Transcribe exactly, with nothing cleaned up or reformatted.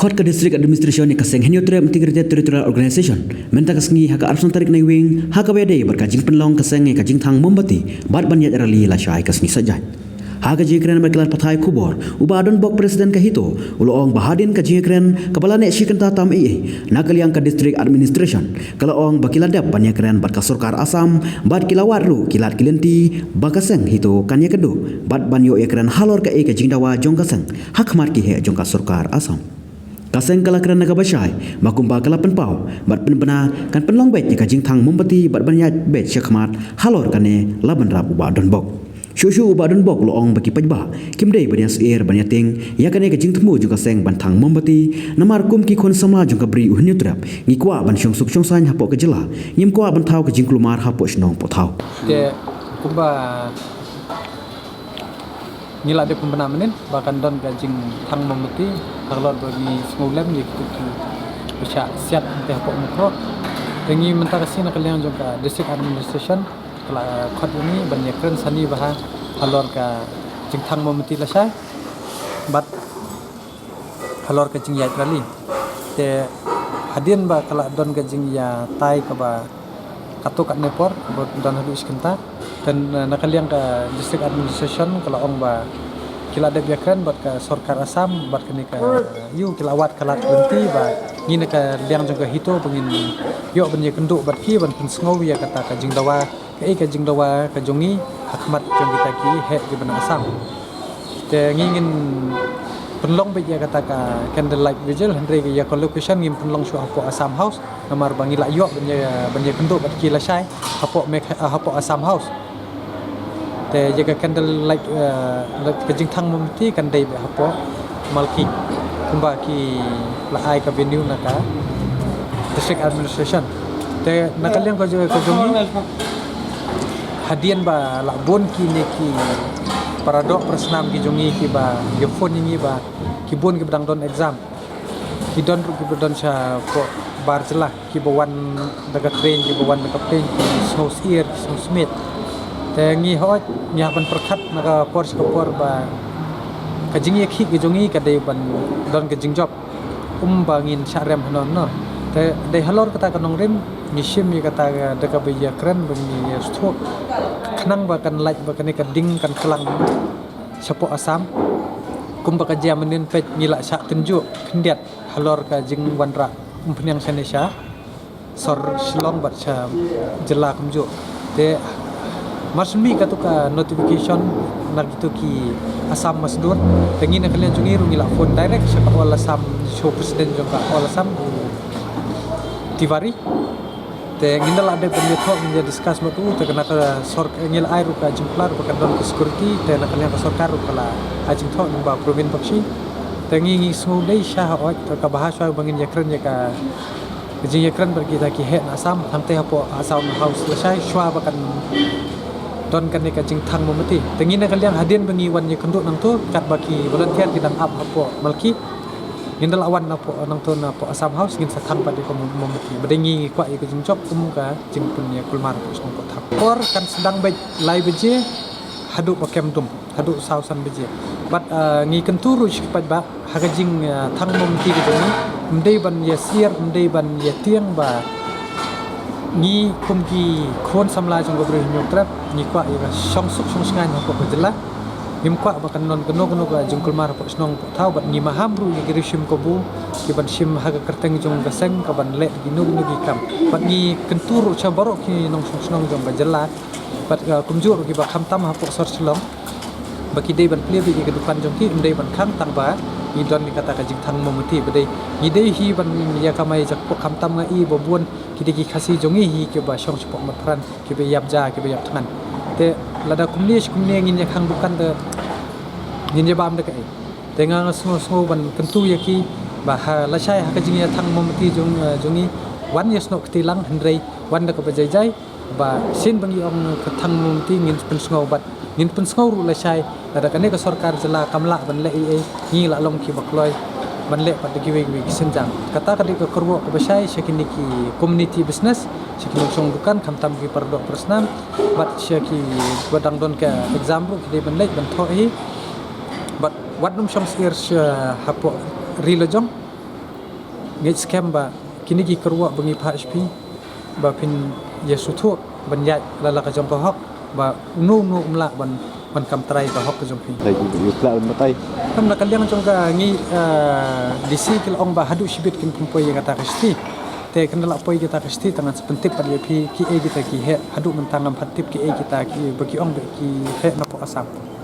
Bad ka District Administration ïa ka seng Hynñiewtrep Integrated Territorial Organization mynta ka sngi ha ka arphew san tarik Naiwieng ha kaba ïadei bad ka jingpynlong ka seng ïa ka jingthang mombati bad ban ïaid rally lashai ka sngi Saitjaiñ. Ha ka jingïakren bad ki lad pathai khubor, u Bah Donbok, President ka HITO, u la ong ba hadien ka jingïakren kaba la neh shi kynta tam ei ei na ka liang ka District Administration, ka la ong ba ki la dep ban ïakren bad ka sorkar Assam bad ki la wad ruh ki lad ki lynti ba ka seng HITO kan ïakynduh bad ban ïoh ïakren halor kaei ka jingdawa jong ka seng ha khmat ki heh jong ka sorkar Assam. Ka seng ka la kren na kaba shai ba kumba ka la pynpaw bad pynbna, kan pynlong beit ïa ka jingthang mombati bad ban ïaid beit sha khmat halor kane, la bynrap u Bah Donbok. Shuh shuh u Bah Donbok u la ong ba ki paidbah kim dei ban ïa syier ban ïa tieng ïa kane ka jingthmu jong ka seng ban thang mombati, namar kum ki khun samla jong ka Bri u Hynñiewtrep ngi kwah ban shong suk shong saiñ hapoh ka jylla, ngim kwah ban thaw ka jingkulmar hapoh shnong poh thaw. Te kumba ngi la dep pynbna mynnin ba kan don ka jingthang mombati, halor ba ngi sngewlem ïa kito kiba shah siat hangtei hapoh Mukroh. Te ngi mynta ka sngi na ka liang jong ka District Administration ka la khot ïa ngi ban ïakren sani bha halor ka jingthang mombati lashai bad halor ka jingïaid rally. Te hadien ba ka la don ka jingïatai kaba katto katne por, ba don haduh shi kynta. Te na ka liang ka District Administration ka la ong ba ki la dep ïakren bad ka sorkar Assam bad kane ka, ïa, ki la wad ki lad ki lynti ba ngi na ka liang jong ka HITO ba ngin ïoh ban ïakynduh bad ki ban pynsngew ïa kata ka jingdawa, kaei ka jingdawa ka jong ngi ha khmat jong kita ki heh kiba na Assam. Te ngi ngin pynlong beit ïa kata ka candlelight vigil, hynrei ïa ka location ngim pynlong shuh hapoh Assam House, namar ba ngi la ïoh ban ïa, ban ïakynduh bad ki lashai hapoh Megha-, ah, hapoh Assam House. Te ïa ka candlelight, eh, light, ka jingthang mombati kan dei beit hapoh Malki, kumba ki la ai ka venue na ka District Administration. Te na ka liang ka jong, ka jong ngi, hadien ba la bun kine ki para doh para snam ki jong ngi kiba ïa phone ïa ngi ba ki bun kiba dang don exam, ki don ruh kiba don shapoh bar jylla, kiba wan da ka train, kiba wan da ka plane, ki sngew syier, ki sngew smiej. Te ngi hooid ngi hap ban pyrkhat na ka por sha ka por ba ka jingïakhih ka jong ngi ka dei ban don ka jingjop, ym ba ngin shah rem hano hano. Te dei halor kata ka nongrim ngi shim ïa kata ka, da kaba ïakren ba ngi ïa sngewthuh, khnang ba kan lait ba kane ka ding kan klang shapoh Assam. Kumba ka jia mynnin peit ngi la shah tynjuh khyndiat halor ka jingwanrah umphniang shane sha sor Shillong bad sha jylla kumjuh. Te mar shu mih katu ka notification na kitu ki Assam Ambassador, te ngi na ka liang jong ngi ruh ngi la phone direct sha ka All Assam Youth President jong ka All Assam, u Tiwari. Te ngin da la dep ban ïathoh, ngin ïa discuss bad u, te na ka sor ngi la ai ruh ka jingkular ba kan don ka security, te na ka liang ka sorkar ruh ka la ai jingthoh lyngba u Pravin Bakshi. Te ngi ngi sngewdei sha hooid, te kaba ha shuwa ba ngin ïakren ïa ka ka jingïakren bad kita ki heh na Assam, hangtei hapoh Assam House lashai, shuwa ba kan don kane ka jingthang mombati. Te ngi na ka liang hadien ba ngi wan ïakynduh nangtu, katba ki volunteer ki dang ap hapoh Malki, ngin da la wan napoh nangtu napoh Assam House, ngin sa thang pat ïa ka mombati. Ba dei ngi ngi kwah ïa ka jingjop kum ka jingpynïakulmar hapoh shnong poh thaw. Por kan sdang beit lai baje haduh ba kem dum, haduh saw san baje. Bad, ah, ngi kyntu ruh sha ki paidbah ha ka jing, ah, thang mombati ka jong ngi, ym dei ban ïa syier, ym dei ban ïa tieng ba ngi kum ki khun samla jong ka Bri Hynñiewtrep ngi kwah ïa ka shong suk shong shngaiñ hapoh ka jylla. Ngim kwah ba kan don kano kano ka jingkulmar hapoh shnong poh thaw, bad ngi maham ruh ïa ki riew shim kabu ki ban shim ha ka kyrteng jong ka seng ka ban leh kino kino ki kam. Bad ngi kyntu ruh sha baroh ki nongshong shnong jong ka jylla, bad, uh, kumjuh ruh kiba khamtam hapoh sor Shillong, ba ki dei ban plie beit ïa ka dukan jong ki, ym dei ban khang tang ba ngi don ïa kata ka jingthang mombati. Ba dei ngi dei hi ban ïa kamai jakpoh, khamtam nga i ba bun ki dei ki Khasi jong ngi hi kiba shong shapoh Motphran, kiba ïap ja, kiba ïap thngan. Te lada kumne shi kumne ngin ïa khang dukan te ngin ïa bam da kaei? Te nga nga sngew sngew ban kyntu ïa ki ba ha lashai ha ka jingïathang mombati jong, eh, jong ngi, wan ïa snoh kti lang, hynrei wan da kaba jai jai. Ba sien ba ngi ong ka thang mombati ngin pynsngew bad ngin pynsngew ruh lashai, lada kane ka sorkar jylla kam lah ban leh ei ei, ngi la long kiba kloi ban leh pat da kiwei kiwei ki sienjam. Kata ka dei ka kyrwoh kaba shai sha kine ki community business, sha ki nongshong dukan, khamtam ki para doh para snam, bad sha kiba dang don ka exam ruh ki dei ban leit ban thoh hi. Bad wat nym shong syier sha hapoh ri la jong. Ngeit skhem ba kine ki kyrwoh ba ngi phah sha phi ba phin ïa sngewthuh ban ïaid la la ka jong ka hok, ba uno uno um lah ban, ban kam trai ka hok ka jong phi. Dei ki ïa pla ban batai. Kam la ka liang jong ka ngi, ah, D C ki la ong ba haduh shibit kin pynpoi ïa kata ka shithi. Te kan da la poi kata ka shithi, tang ngan sa pyntip pat ïa phi kiei kita ki heh, haduh mynta ngam pat tip kiei kita ki ba ki ong ba ki heh na pdeng Assam.